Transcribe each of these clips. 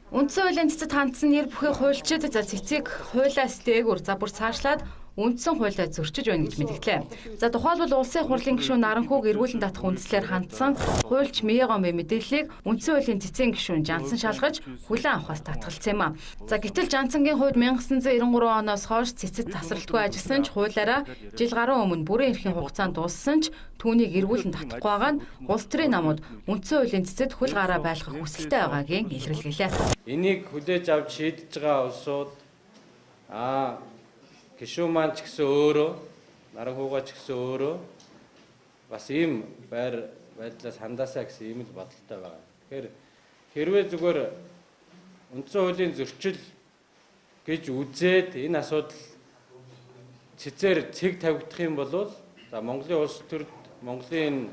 Үндсэн хуулийн цэцэд хандсан нэр бүхий хуульчид за цэцгийг хуулиас дээгүүр за бүр цаашлаад үндсэн хуулиа зөрчиж байна гэж мэдгдлээ. За тухайлбал улсын хурлын гишүүн Наранхүүг эргүүлэн татах үндслээр хандсан хуульч Миягомын мэдээллийг үндсэн хуулийн цэцгийн гишүүн Жансан шалгаж хүлээн авахаас татгалцсан юм а. За гэтэл Жансангийн хувьд 1993 оноос хойш цэцэд тасралтгүй ажилласан ч хуулиараа жил гаруй өмнө бүрэн эрхийн хугацаанд дууссан ч түүнийг эргүүлэн татахгүй байгаа нь улс төрийн намууд үндсэн хуулийн цэцэд хөл гараа байлгах хүсэлтэй байгаагийн илрэлгэлээ. Энийг хүлээж авч шийдэж байгаа улсууд гишүүн маань ч гэсэн өөрөө, Наранхуугаа ч гэсэн өөрөө бас ийм байр байдлаас хандаасаа гэсэн ийм л бодолтой байгаа. Тэгэхээр хэрвээ зүгээр үндсэн хуулийн зөрчил гэж үзээд энэ асуудал цэцээр цэг тавигдах юм бол за Монголын улс төрд Монголын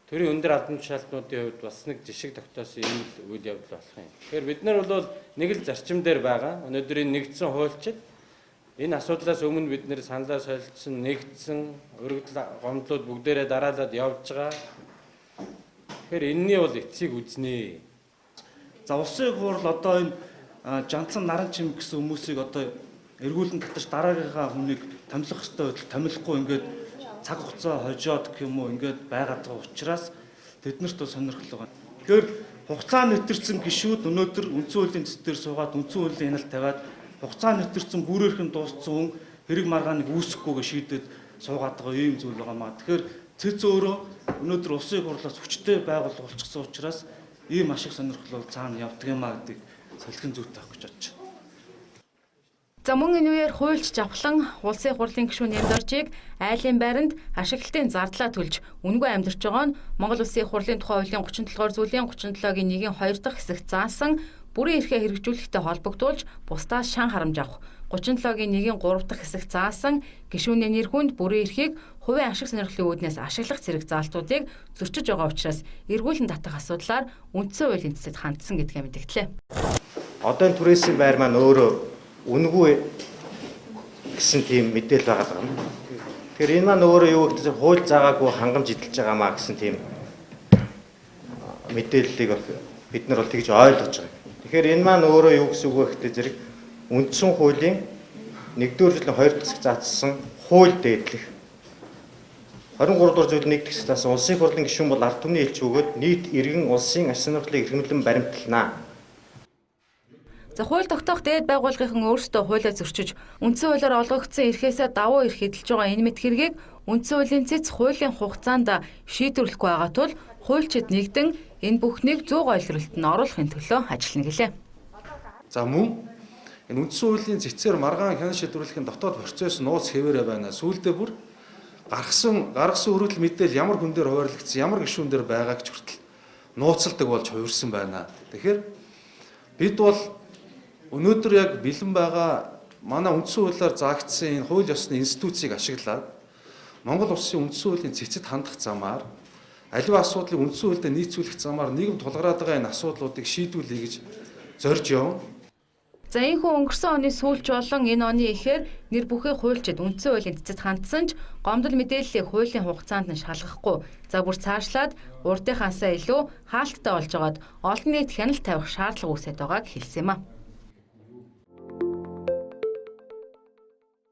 төрийн өндөр албан тушаалтнуудын хувьд бас нэг жишг тогтоосон ийм л үйл явдал болох юм. Тэгэхээр бид нар бол нэг л зарчим дээр байгаа. Өнөөдрийн нэгдсэн хуульчид энэ асуудлаас өмнө бид нэр саналаа солилцсон, нэгдсэн, өргөдөл гомдлууд бүгдээрээ дараалаад явж байгаа. Тэгэхээр энэний бол эцсийг үзнэ. За улсын хурал одоо энэ Жанцан Наранчим гэсэн хүмүүсийг одоо эргүүлэн татаж дараагийнхаа хүнийг томилох ёстой байтал томилохгүй ингээд цаг хугацаа хожоод гэх юм уу ингээд байгаад байгаа учраас тэднэрт бол сонирхол байгаа. Тэгэхээр хугацаа нэтэрсэн гишүүд өнөөдөр үндсэн хуулийн цэц дээр суугаад үндсэн хуулийн хяналт тавиад хугацаа нэтэрсэн бүрээрхэн дууссан хүн хэрэг маргааныг үүсэхгүйгээ шийдээд суугаад байгаа ийм зүйл байгаа маа. Тэгэхээр цэц өөрөө өнөөдөр улсын хурлаас хүчтэй байгууллага болчихсон учраас ийм ашиг сонирхол бол цаана явдаг юм а гэдгийг солих зүйтэй авах гэж бодож байна. За мөн энэ үеэр хуульч Жавхлан улсын хурлын гишүүн Нямдоржийг айлын байранд ашиглалтын зардлаа төлж үнэгүй амьдарч байгаа нь Монгол Улсын хурлын тухай хуулийн 37 дугаар зүйлийн 37-гийн 1-ийн 2 дахь хэсэгт заасан бүрэн эрхээ хэрэгжүүлэхтэй холбогдуулж бусдаас шан харамж авах 37-гийн 1-ийн 3 дахь хэсэгт заасан гишүүний нэр хүнд бүрэн эрхийг хувийн ашиг сонирхлын үүднээс ашиглах зэрэг заалтуудыг зөрчиж байгаа учраас эргүүлэн татах асуудлаар үндсэн хуулийн цэцэд хандсан гэдгээ мэдгдлээ. Одоо энэ түрээсийн байр маань өөрөө үнэгүй гэсэн тийм мэдээлэл байгаа юм. Тэгэхээр энэ маань өөрөө юу гэхээр хууль заагаагүй хангамж эдэлж байгаа маа гэсэн тийм мэдээллийг бол бид нар бол тэгж ойлгож байгаа. Тэгэхээр энэ маань өөрөө юу гэсэн үг вэ гэхээр зэрэг үндсэн хуулийн 1-р зүйлийн 2 дахь хэсэг заасан хууль дээдлэх 23 дугаар зүйлийн 1 дахь хэсэг заасан улсын хурлын гишүүн бол ард түмний элч бөгөөд нийт иргэн улсын ашиг сонирхлыг эрхэмлэн баримтлана. За хууль тогтоох дээд байгууллагын өөрсдөө хуулиа зөрчиж үндсэн хуулиар олгогдсон эрхээсээ давуу эрх эдэлж байгаа энэ мэт хэргийг үндсэн хуулийн цэц хуулийн хугацаанд шийдвэрлэхгүй байгаа тул хуульчид нэгдэн энэ бүхнийг зөв гойлролтод нь оруулахын төлөө ажиллана гэлээ. За мөн энэ үндсэн хуулийн цэцээр маргаан хяналт шийдвэрлэхийн дотоод процесс нууц хэвээрээ байна. Сүүлдээ бүр гаргасан өргөдөл мэдээлэл ямар хүн дээр хуваарлагдсан, ямар гишүүн дээр байгааг ч хүртэл нууцладаг болж хувирсан байна. Тэгэхээр бид бол өнөөдөр яг бэлэн байгаа манай үндсэн хуулиар заагдсан энэ хууль ёсны институцийг ашиглаад Монгол улсын үндсэн хуулийн цэцэд хандах замаар аливаа асуудлыг үндсэн хуульдаа нийцүүлэх замаар нийгэм тулгараад байгаа энэ асуудлуудыг шийдвүлье гэж зорж явна. За энэхүү өнгөрсөн оны сүүлч болон энэ оны ихээр нэр бүхий хуульчид үндсэн хуулийн цэцэд хандсан ч гомдол мэдээллийг хуулийн хугацаанд нь шалгахгүй. За бүр цаашлаад урдынхаасаа илүү хаалттай болж байгаад олон нийт хяналт тавих шаардлага үүсээд байгааг хэлсэн юм а.